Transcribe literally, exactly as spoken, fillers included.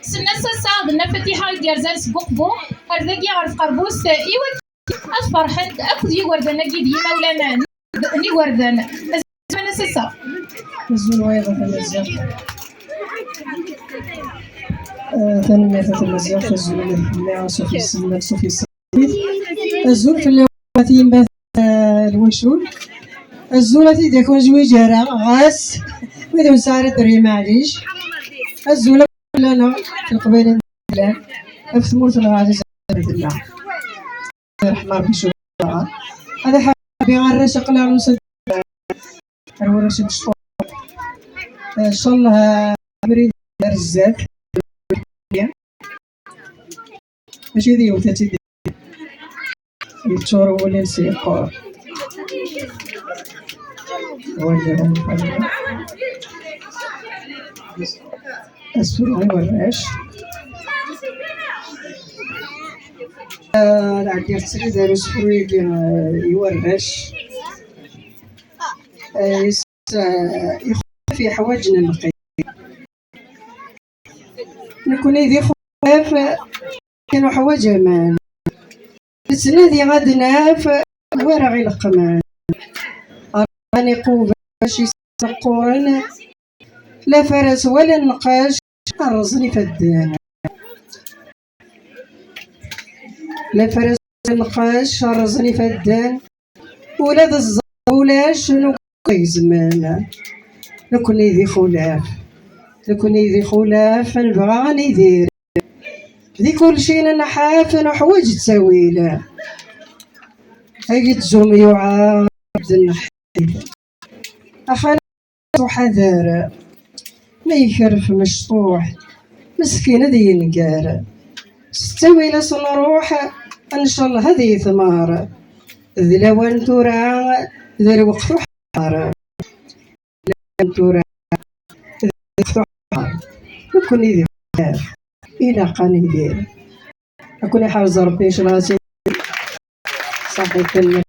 Senna s ass-a d Nna Fatiḥa i d-yerzan seg Uqbu ar dagi ɣer tqerbust i wakken ad ferḥent akked yigerdan-agi d yimawlan n, n yigerdan. Azul s ass-a. Azul wayeḍ a tamaziɣt. Eh, tanemmirt a tamaziɣt, azul ula d kemmi, ansuf yes-m, ansuf yes-m. Azul fell-awen a tiyemmat, eh, lwacul. Azul a tid-akun zwiǧ ara, ɣas wid ur nesɛi ara dderya, maɛlic. Azul akk fell-aneɣ, leqbayel n Dlan, ɣef tmurt-nneɣ ɛziz. Ṛṛeḥma Ṛebbi cukkeɣ. Ad iḥareb Ṛebbi arrac aql-aɣ nusa-d ar warrac n ccɣel. Ncallah abrid ar zdat. Mačči d yiwet ad tt-id-, yeččur wul-ines yeqqur. Wali. Asefru i warrac. Ah, lɛeddi ɣ ttrid ar usefru-agi, ah, i warrac. Ah, is-, ah, ixef yeḥwaǧen lqim. Nekni d ixef kan uḥwaǧ aman. Nettnadi ad naf war aɣ ileqqman. Ṛṛan iqubac iseqquren, la faras wala nnqac, rrẓen ifadden. La faras wala nnqac, rrẓen ifadden. Ula d ẓẓer ulac, nugi gezmen. Nekni d ixulaf. Nekni d ixulaf, nebɣa ad nidir. Di kulci nenḥaf, nuḥwaǧ ttawil. Agezzum yuɛer d nneḥḥi. Axal uḥader, ma yekref mecṭuḥ, meskin ad yenger. S ttawil ad s-nruḥ, ncallah ad yetmer. D lawan tura, d lweqt uḥeṛ. Lawan tura, d lweqt uḥeṛ. Nekkni d ixulaf, ilaq ad nidir. Ad ken-iḥrez Ṛebbi, ncallah. Ṣaḥit.